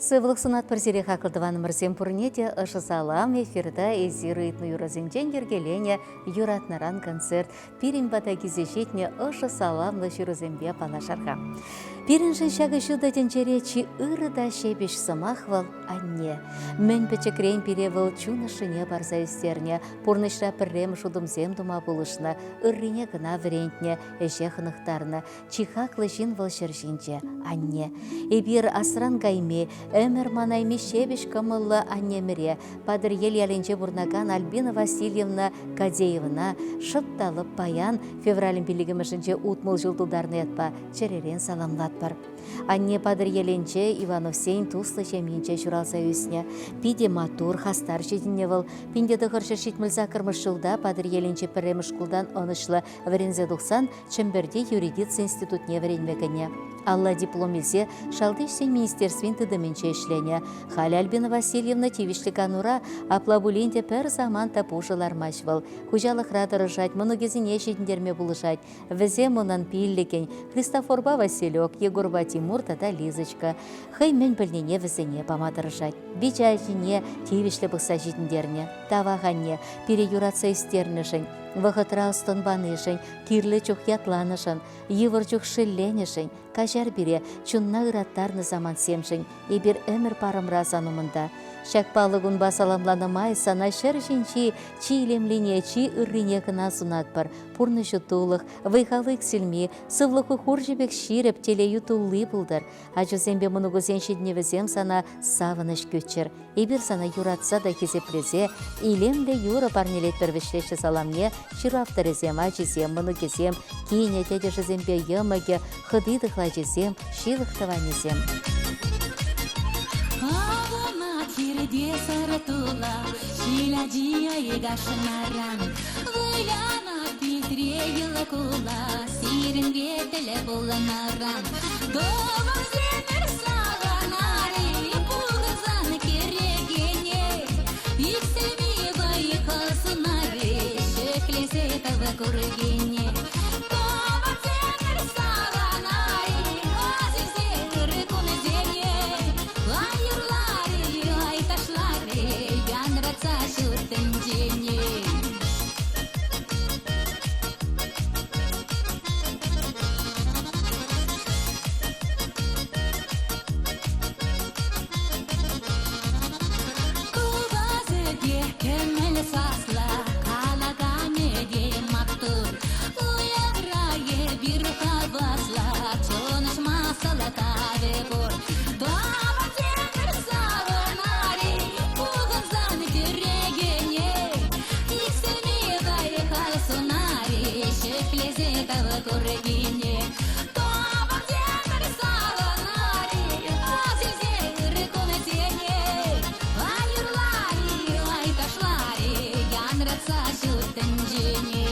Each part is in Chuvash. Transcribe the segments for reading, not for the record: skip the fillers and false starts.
Сывлӑх сунатпӑр сире, хаклӑ тӑванӑмӑрсем, пурне те ӑшӑ салам. Эфирта эсир ыйтнӑ юрӑсенчен йӗркеленӗ Юратнӑран концерт пирӗн пата килсе ҫитнӗ ӑшӑ саламлӑ ҫырусемпе паллашар-ха. Пирӗншӗн ҫакӑ ҫутӑ тӗнчере чи ырӑ та ҫепӗҫ сӑмах вӑл анне. Мӗн пӗчӗкрен пире вӑл чун ӑшшине парса ӳстернӗ, пурнӑҫра пӗрремӗш утӑмсем тума пулӑшнӑ, ыррине кӑна вӗрентнӗ, ӗҫе хӑнӑхтарнӑ. Чи хаклӑ ҫын вӑл ҫӗр ҫинче, анне. Эпир асран кайми, ӗмӗр манайми ҫепӗҫ кӑмӑллӑ аннемӗре, Патӑрьел ялӗнче пурӑнакан Альбина Васильевна Кадеевӑна шӑп та лӑп паян, февралӗн пиллӗкмӗшӗнче 60 ҫул тултарнӑ ятпа чӗререн саламлатпӑр. Анне Патӑрьелӗнче Ивановсен туслӑ ҫемйинче ҫуралса ӳснӗ. Питӗ маттур, хастар ҫитӗннӗ вӑл. 1978 ҫулта Патӑрьелӗнчи пӗрремӗш шкултан ӑнӑҫлӑ вӗренсе тухсан Чӗмпӗрти юридици институтне вӗренме кӗнӗ. Алла диплом илсе Шалти ӗҫсен министерствин тытӑмӗнче ӗҫленӗ. Халӗ Альбина Васильевна тивӗҫлӗ канура, апла пулин те пӗр самант та пушӑ лармасть вӑл. Хуҫалӑхра тӑрӑшать, мӑнукӗсене ҫитӗнтерме пулӑшать. Вӗсем унӑн пиллӗкӗн, Христофорпа Василек, Егорпа Тимур тата Лизочка. Хӑй мӗн пӗлнине вӗсене пама тӑрӑшать. Виҫӗ ачине тивӗҫлӗ пӑхса ҫитӗнтернӗ. Тавах анне, пире юратса ӳстернӗшӗн, вӑхӑтра ӑс-тӑн панишӗн, кирлӗ чух ятланӑшӑн, йывӑр чух шелленӗшӗн, каҫар пире, чунна ыраттарнӑ самантсемшӗн эпир ӗмӗр парӑмра сан умӑнта. Ҫак паллӑ кунпа саламланӑ май сана ҫӗр ҫинчи чи илемлине, чи ыррине кӑна сунатпӑр. Пурнӑҫу тулӑх, вӑй-хал иксӗлми, сывлӑху хурҫӑ пек ҫирӗп, телейӳ тулли пултӑр. Ачусемпе мӑнукусен ҫитӗнӗвӗсем сана савӑнӑҫ кӳччӗр. Эпир сана юратса та хисеплесе илемлӗ юрӑ парнелетпӗр вӗҫлеҫҫӗ саламне ҫыру авторӗсем, ачисем, мӑнукӗсем, кинӗ, тетӗшӗсемпе йӑмӑкӗ, хӑти тӑхлачисем, ҫывӑх тӑванӗсем. Авӑнать хирте сарӑ тула, ҫил ачи айкашнаран. Вылянать питре йӑлӑ кула, сирӗнпе тӗл пулнӑран. Тӑвансемӗр савӑнари, пухӑнсан кӗрекене. Иксӗлми вӑй-хал сунары, ҫӗклесе тӑвӑ куркине. Тӑвансемӗр савӑнари, асилсе ыр кунсене. Ай юрлари, ай ташлари, янратса ҫут тӗнчене. Купасӗ кӗмӗл сасла, калаканӗ те маттур. Уявра эпир хавасла, чӑнӑшма сӑлтавӗ пур. Тӑвансемӗр савӑнари, пухӑнсан кӗрекене. Иксӗлми вӑй-хал сунар-и, ҫӗклесе тав куркине. Тӑвансемӗр савӑнари, асилсе ыр кунсене. Ай юрлар-и, ай ташлар-и, янратса ҫут тӗнчене.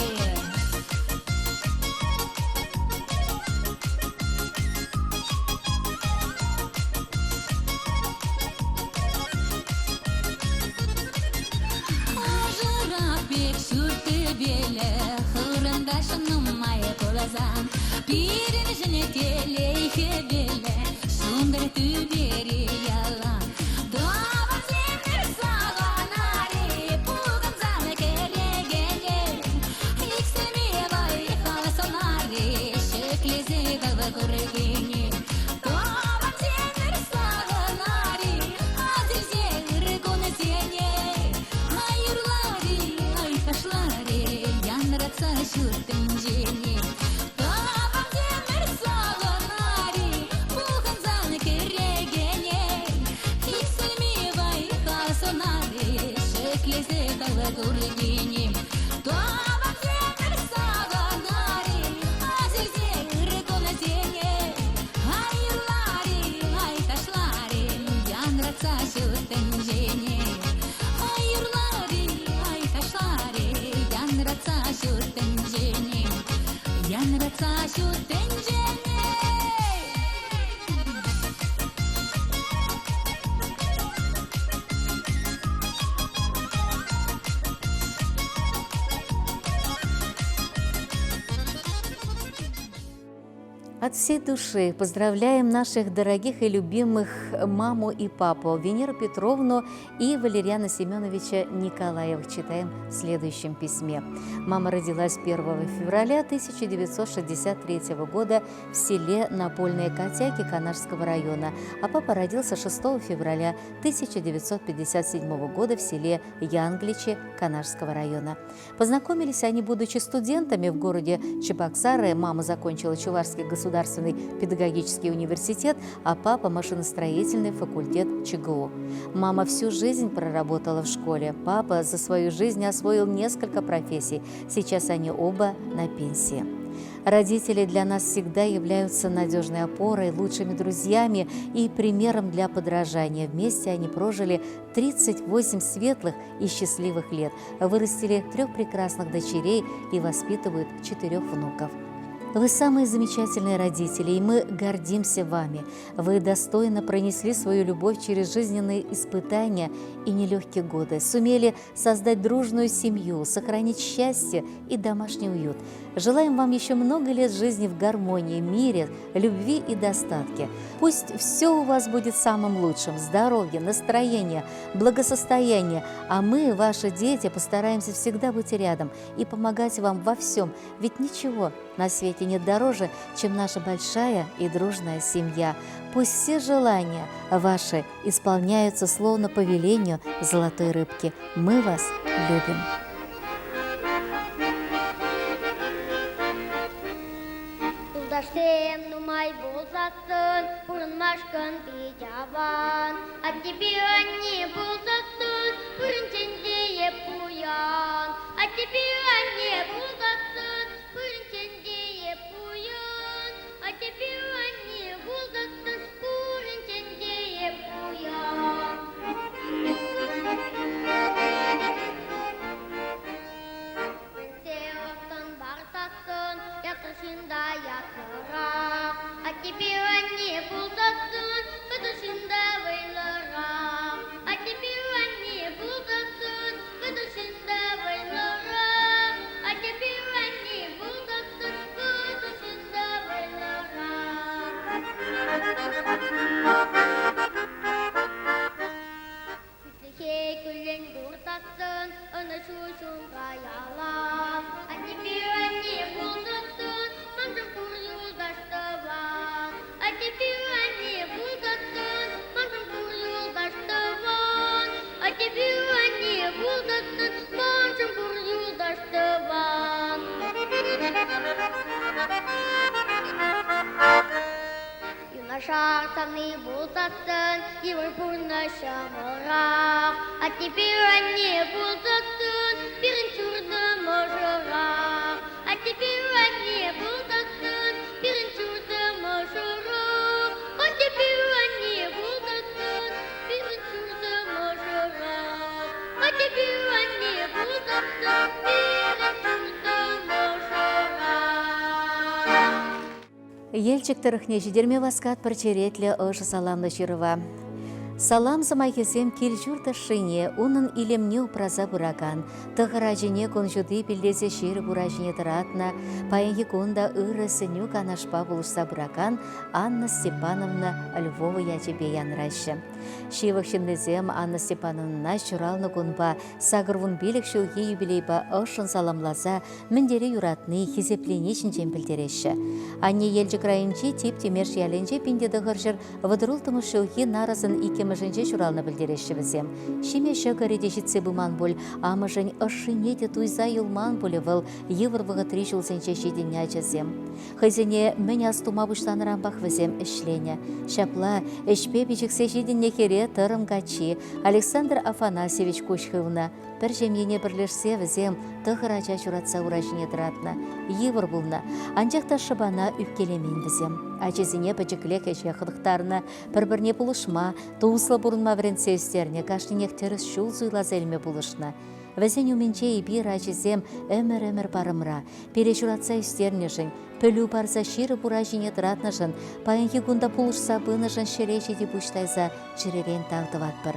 Ӑшӑрах пек ҫурт тӗпелӗ, хырӑнташ нумай пулсан, пирӗншӗн телей хӗвелӗ, ҫунтӑр тӳпере ялан. Тӑвансемӗр савӑнари, пухӑнсан кӗрекене, иксӗлми вӑй-хал сӑнари, ҫӗклесе тӑвӑ куркине. Тӑвансемӗр савӑнари, асилсе ыр кунсене. Ай юрлари, ай ташлари, янратса ҫут тӗнчене. Тӑвансемӗр савӑнари, пухӑнсан кӗрекене. Иксӗлми вӑй-хал сӑнари, ҫӗклесе тӑвӑ куркине. Тӑвансемӗр савӑнари, асилсе ыр кунсене. Ай юрлари, ай ташлари, янратса ҫут тӗнчене. Ай юрлари, ай ташлари, янратса ҫут тӗнчене. Янратса ҫут тӗнчене. От всей души поздравляем наших дорогих и любимых маму и папу Венеру Петровну и Валериана Семеновича Николаевых. Читаем в следующем письме. Мама родилась 1 февраля 1963 года в селе Напольные Котяки Канашского района, а папа родился 6 февраля 1957 года в селе Янгличи Канашского района. Познакомились они, будучи студентами в городе Чебоксары. Мама закончила Чувашский государственный педагогический университет, а папа – машиностроительный факультет ЧГУ. Мама всю жизнь проработала в школе. Папа за свою жизнь освоил несколько профессий. Сейчас они оба на пенсии. Родители для нас всегда являются надежной опорой, лучшими друзьями и примером для подражания. Вместе они прожили 38 светлых и счастливых лет, вырастили трех прекрасных дочерей и воспитывают четырех внуков. Вы самые замечательные родители, и мы гордимся вами. Вы достойно пронесли свою любовь через жизненные испытания и нелегкие годы, сумели создать дружную семью, сохранить счастье и домашний уют. Желаем вам еще много лет жизни в гармонии, мире, любви и достатке. Пусть все у вас будет самым лучшим – здоровье, настроение, благосостояние. А мы, ваши дети, постараемся всегда быть рядом и помогать вам во всем. Ведь ничего на свете нет дороже, чем наша большая и дружная семья. Пусть все желания ваши исполняются словно по велению золотой рыбки. Мы вас любим. Юлташсем нумай пулсассӑн пурӑнмашкӑн пит аван. Аттепе анне пулсассӑн пуринчен те эп пуян. Аттепе анне пулсассӑн пуринчен те эп пуян. Аттепе анне пулсассӑн пуринчен те эп пуян. Вӗренсе ӑстӑн парсассӑн, ятлӑ ҫын та ятлӑрах. Аттепе анне пулсассӑн, ватӑ ҫын та вӑйлӑрах. Аттепе анне пулсассӑн, ватӑ ҫын та вӑйлӑрах. Аттепе анне пулсассӑн, ватӑ ҫын та вӑйлӑрах. Хӳтлӗхе куллен курсассӑн, ӑнӑҫу ҫумра ялан. Аттепе анне пулсассӑн, маншӑн пур юлташ тӑван. Аттепе анне пулсассӑн, маншӑн пур юлташ тӑван. Аттепе анне пулсассӑн, маншӑн пур юлташ тӑван. Юнашар савни пулсассӑн, йывӑр пурнӑҫ ҫӑмӑлрах. Аттепе анне пулсассӑн, пирӗн ҫуртӑм ӑшӑрах. Аттепе анне пулсассӑн, пирӗн ҫуртӑм ӑшӑрах. Аттепе анне пулсассӑн, пирӗн ҫуртӑм ӑшӑрах. Аттепе анне пулсассӑн, пирӗн ҫуртӑм ӑшӑрах. Елчӗк тӑрӑхне ҫитерме васкатпӑр черетлӗ ӑшӑ саламлӑ ҫырӑва. Салам сӑмахӗсем кил-ҫурт ӑшшине, унӑн илемне упраса пыракан, тӑхӑр ачине кун ҫути пиллесе ҫирӗп ура ҫине тӑратнӑ, паянхи кун та ырӑ сӗнӳ-канашпа пулӑшса пыракан Анна Степановна Львова ячӗпе янраҫҫӗ. Ҫывӑх ҫыннисем Анна Степановнӑна ҫуралнӑ кунпа 85 ҫулхи юбилейпа ӑшшӑн саламласа мӗн тери юратни, хисеплени ҫинчен пӗлтереҫҫӗ. Анне Елчӗк районӗнчи Тип Тимеш ялӗнче 1900 вӑтӑр улттӑмӗш ҫулхи нарӑсӑн иккӗмӗшӗнче ҫуралнӑ пӗлтереҫҫӗ вӗсем. Ҫиме ҫӑкӑрӗ те ҫитсе пыман пуль, амӑшӗн ӑшшине те туйса юлман пулӗ вӑл йывӑр вӑхӑтри ҫулсенче ҫитӗннӗ ачасем. Хӑйсене мӗн ас тума пуҫланӑранпах вӗсем ӗҫленӗ. Ҫапла ӗҫпе пиҫӗхсе ҫитӗннӗ хӗре тӑрӑм каччи Александр Афанасьевич куҫ хывнӑ. Пӗр ҫемьене пӗрлешсе вӗсем тӑхӑр ача ҫуратса ура ҫине тӑратнӑ. Йывӑр пулнӑ, анчах та шӑпана ӳпкелемен вӗсем. Ачасене пӗчӗклех ӗҫе хӑнӑхтарнӑ, пӗр-пӗрне пулӑшма, туслӑ пурӑнма вӗрентсе ӳстернӗ, кашнинех тӗрӗс ҫул суйласа илме пулӑшнӑ. Вӗсен умӗнче эпир, ачисем, ӗмӗр-ӗмӗр парӑмра. Пире ҫуратса ӳстернӗшӗн, пӗлӳ парса ҫирӗп ура ҫине тӑратнӑшӑн, паянхи кун та пулӑшса пынӑшӑн ҫӗре ҫити пуҫ тайса чӗререн тав тӑватпӑр.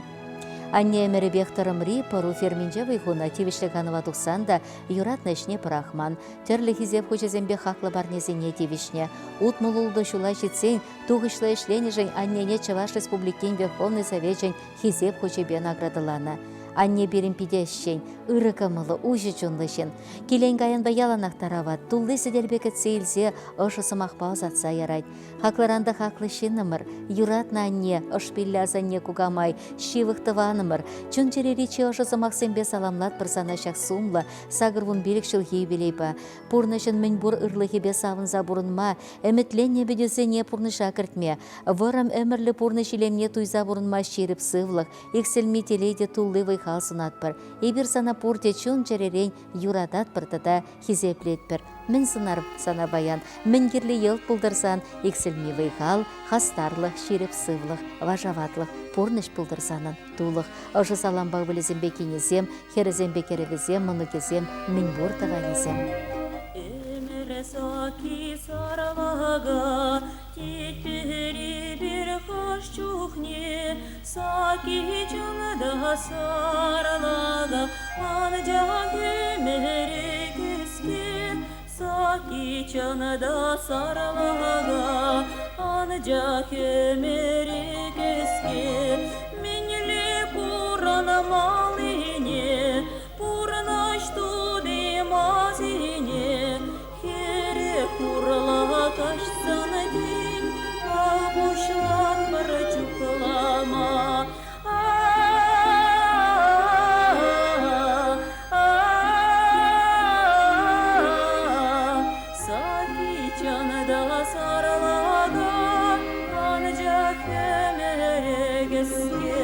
Анне ӗмӗрӗпех Тӑрӑмри пӑру ферминче вӑй хунӑ, тивӗҫлӗ канӑва тухсан та юратнӑ ӗҫне пӑрахман, тӗрлӗ хисеп хучӗсемпе хаклӑ парнесене тивӗҫнӗ. 66 ҫула ҫитсен тухӑҫлӑ ӗҫленӗшӗн аннене Чӑваш Республикин Верховнӑй Совечӗн Хисеп хучӗпе наградӑланӑ. Анне пирӗн питӗ ӗҫчен, ырӑ кӑмӑллӑ, уҫӑ чунлӑ ҫын. Килен-каянпа яланах тарават, тулли сӗтелпе кӗтсе илсе ӑшӑ сӑмахпа ӑсатса ярать. Хаклӑран та хаклӑ ҫыннӑмӑр, юратнӑ анне, ӑшпиллӗ асанне кукамай, ҫывӑх тӑванӑмӑр, чун-чӗрери чи ӑшӑ сӑмахсемпе саламлатпӑр сана ҫак сумлӑ 85 ҫулхи юбилейпа. Пурнӑҫӑн мӗнпур ырлӑхӗпе савӑнса пурӑнма, ӗмӗтленнӗ ӗмӗтӳсене пурнӑҫа кӗртме, вӑрӑм ӗмӗрлӗ пурнӑҫ илемне туйса пурӑнма ҫирӗп сывлӑх, иксӗлми телей те тулли вӑй-хал сунатпӑр. Эпир сана пурте чун-чӗререн юрататпӑр тата хисеплетпӗр. Мӗн сӑнар сана паян, мӗн кирлӗ йӑлт пултӑрсан, иксӗлми вӑй-хал, хастарлӑх, ҫирӗп сывлӑх, вашаватлӑх, пурнӑҫ пултӑр санӑн тулӑх. Ӑшӑ салампа ывӑлӗсемпе кинӗсем, хӗрӗсемпе кӗрӗвӗсем, мӑнукӗсем, мӗнпур тӑванӗсем. Ӗмӗр сакки сарлака, тет пӗр хӑш чухне, сакки чӑн та сарлака, анчах ӗмӗрӗ кӗске. Сакки чӑн та сарлака, анчах ӗмӗрӗ кӗске. Мӗнле пурӑнмаллине, пурнӑҫ тути масине, хӗре хурла каҫсан тин пуҫлатпӑр чухлама. Саки чӑн та сарлака, анчах ӗмӗре кӗске.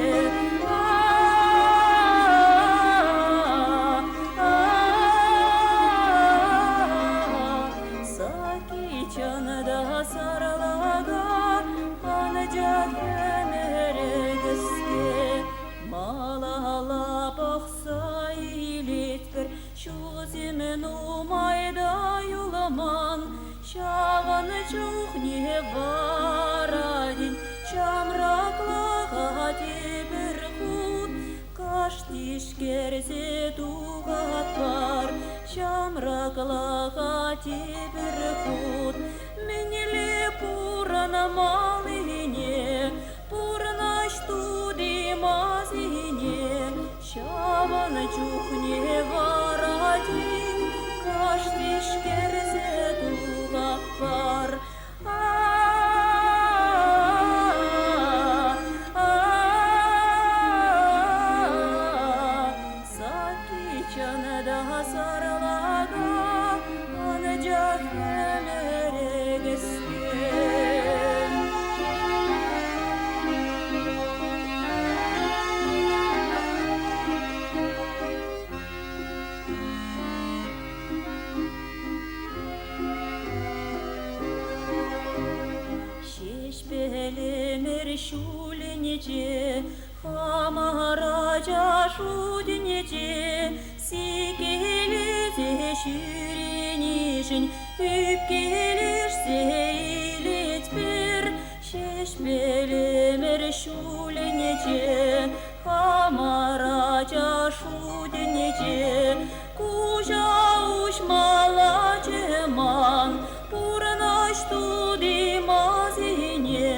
Саки чӑн та сарлака, анчах ӗмӗре кӗске. Малалла пӑхса илетпӗр, ҫулсем нумай та юлман. Ҫавӑн чухне вара тин ҫамрӑклӑха тепӗр хут кашт тишкерсе тухатпӑр. Ҫамрӑклӑха тепӗр хут мӗнле пурӑнмаллине, пурнӑҫ тути масине, ҫавӑн чухне вара тин кашт тишкерсе тухатпӑр. Сакки чӑн та сарлака, анчах ӗмӗре кӗске. Ҫеҫпӗлӗмӗр ҫулӗнче, хамӑр ача шутӗнче сиккелесе ҫӳренишӗн ӳпкелешсе илетпӗр. Ҫеҫпӗлӗмӗр ҫулӗнче, хамӑр ача шутӗнче куҫа уҫмаллаччӗ ман, пурнӑҫ тути масине,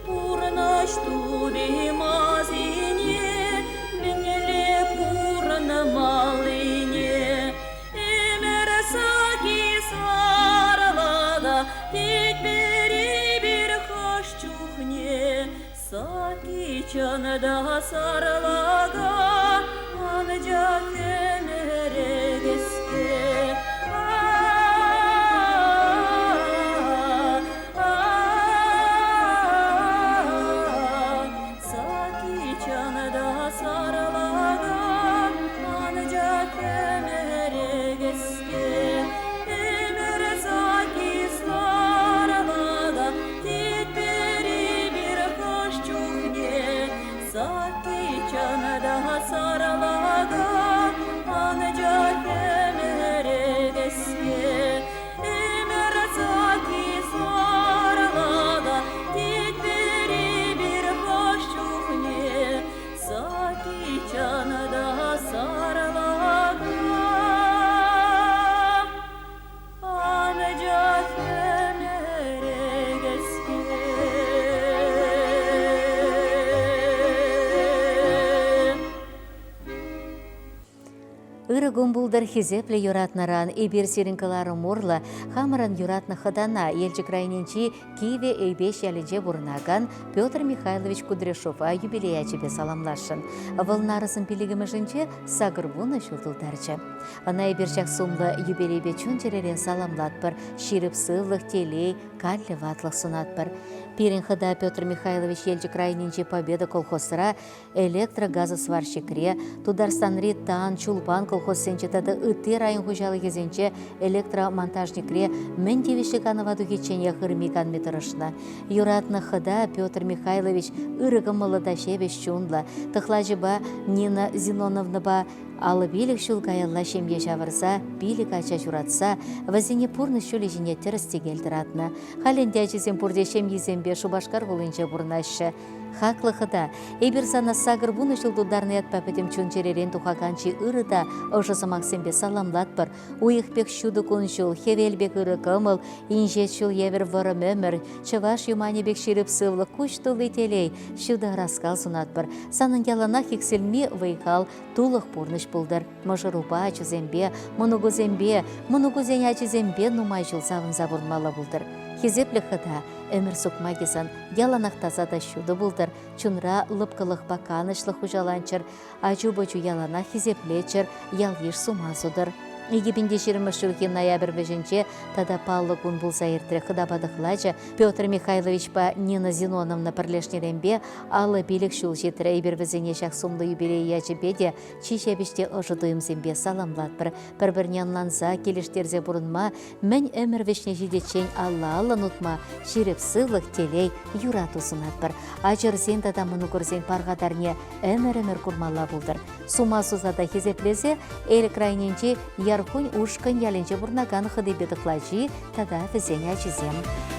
пурнӑҫ тути масине, мӗнле пурӑнмаллине. Ӗмӗр саки сарлака, тетпӗр эпир хӑш чухне. Саки чӑн та сарлака, анчах ӗмӗре кӗске. Саки чӑн та сарлака, анчах ӗмӗре кӗске. Ӗмӗр саки сарлака, тетпӗр эпир хӑш чухне. Саки чӑн та сарлака, анчах ӗмӗре кӗске. Ӗмӗр саки сарлака, тетпӗр эпир хӑш чухне. Саки Ырӑ кун пултӑр хисеплӗ юратнӑран эпир сирӗн кӑларӑм урлӑ хамӑрӑн юратнӑ хӑтана Елчӗк районӗнчи Кивӗ Эйпеҫ ялӗнче пурӑнакан Петр Михайлович Кудряшова юбилей ячӗпе саламласшӑн. Вӑл нарӑсӑн пиллӗкмӗшӗнче 80 ҫул тултарчӗ. Ӑна эпир ҫак сумлӑ юбилейпе чун-чӗререн саламлатпӑр, ҫирӗп сывлӑх, телей, канлӗ ватлӑх сунатпӑр. Пирӗн хӑта Петр Михайлович Елчӗк районӗнчи Победа колхозра электрогазосварщикре, Тутарстанри Тан, Чулпан колхозсенче тата ытти район хуҫалӑхӗсенче электромонтажникре мӗн тивӗҫлӗ канӑва тухичченех ырми-канми тӑрӑшнӑ. Юратнӑ хӑта Петр Михайлович ырӑ кӑмӑллӑ та ҫепӗҫ чунлӑ, тӑхлачӑпа Нина Зиноновнӑпа 55 ҫул каялла ҫемье ҫавӑрса, пилӗк ача ҫуратса, вӗсене пурнӑҫ ҫулӗ ҫине тӗрӗс-тӗкел тӑратнӑ. Халь ӗнтӗ ачисем пурте ҫемйисемпе Шупашкар хулинче пурӑнаҫҫӗ. Хаклӑ хӑта, эпир сана 80 ҫул тултарнӑ ятпа пӗтӗм чун-чӗререн тухакан чи ырӑ та ӑшӑ сӑмахсемпе саламлатпӑр. Уйӑх пек ҫутӑ кун-ҫул, хӗвел пек ырӑ кӑмӑл, инҫет ҫул евӗр вӑрӑм ӗмӗр, чӑваш юманӗ пек ҫирӗп сывлӑх, куҫ тулли телей, ҫутӑ ӑраскал сунатпӑр. Санӑн яланах иксӗлми вӑй-хал, тулӑх пурнӑҫ пултӑр. Мӑшӑрупа, ачусемпе, мӑнукусемпе, мӑнукусен ачисемпе нумай ҫул савӑнса пурӑнмалла пултӑр. Хисеплӗ хӑта, ӗмӗр сукмакӗ сан яланах таса та ҫутӑ пултӑр, чунра лӑпкӑлӑхпа канӑҫлӑх хуҫаланччӑр, ачу-пӑчу яланах хисеплеччӗр, ял-йыш сума сутӑр. 2020 ҫулхи ноябрь вӗҫӗнче тата паллӑ кун пулса иртрӗ хӑтапа тӑхлачӑ Петр Михайловичпа Нина Зиноновна пӗрлешнӗренпе 55 ҫул ҫитрӗ. Эпир вӗсене ҫак сумлӑ юбилей ячӗпе те чи ҫепӗҫ те ӑшӑ туйӑмсемпе саламлатпӑр. Пӗр-пӗрне ӑнланса, килӗштерсе пурӑнма, мӗн ӗмӗр вӗҫне ҫитиччен алла-аллӑн утма ҫирӗп сывлӑх, телей, юрату сунатпӑр. Ачӑрсен тата мӑнукӑрсен пархатарне ӗмӗр-ӗмӗр курмалла пултӑр. Сума суса та хисеплесе Элӗк районӗнчи Ярхунь ушкӑн ялӗнче пурӑнакан хӑтипе тӑхлачи тата вӗсен ачисем.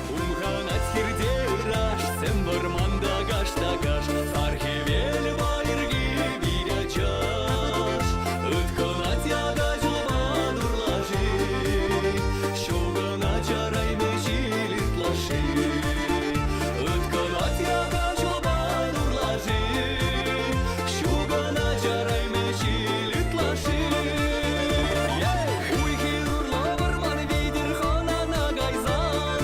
Хумханать хирте ыраш, сӗм вӑрманта каш та каш, сар хӗвел пайӑрки пит ачаш. Ыткӑнать яка ҫулпа турлаши, ҫу кӑна чарайми ҫил ытлашши. Ыткӑнать яка ҫулпа турлаши, ҫу кӑна чарайми ҫил ытлашши. Хуйхи урлӑ вӑрман витӗр хӑнана кайсан.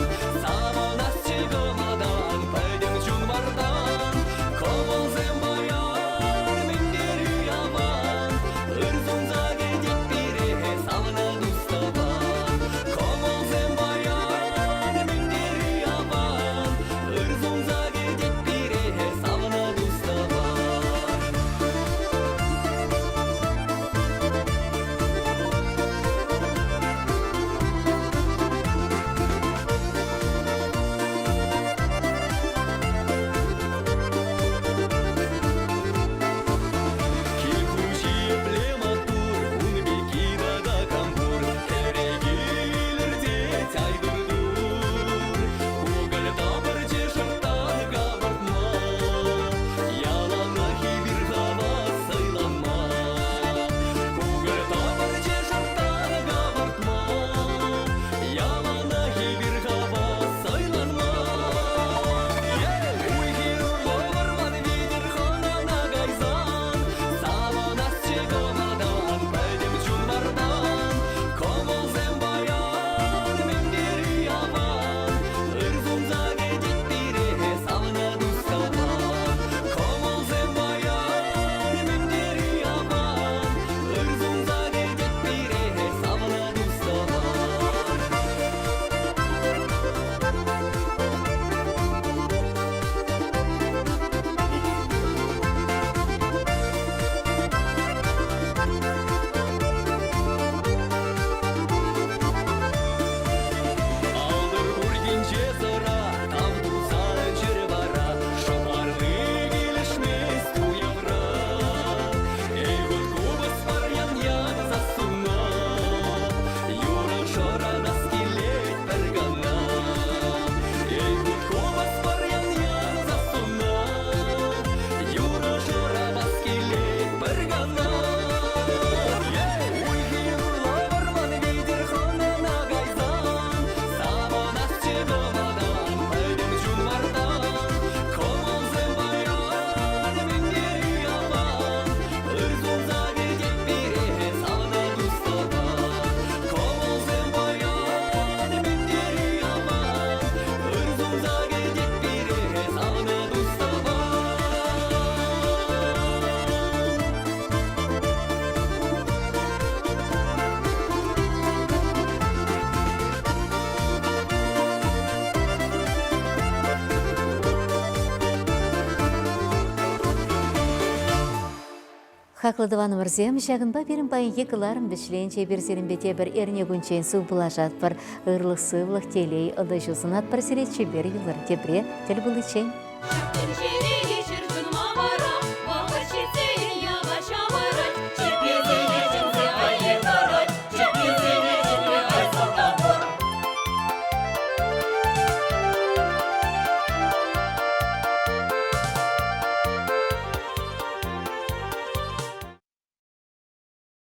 Хаклӑ тӑванӑмӑрсем, ҫакӑнпа пирӗн паянхи кӑларӑм вӗҫленчӗ. Эпир сирӗнпе тепӗр эрне кунччен сыв пулашатпӑр. Ырлӑх-сывлӑх, телей, ӑнӑҫу сунатпӑр сире чипер юлӑр. Тепре тӗл пуличчен. Ҫак тӗнчере.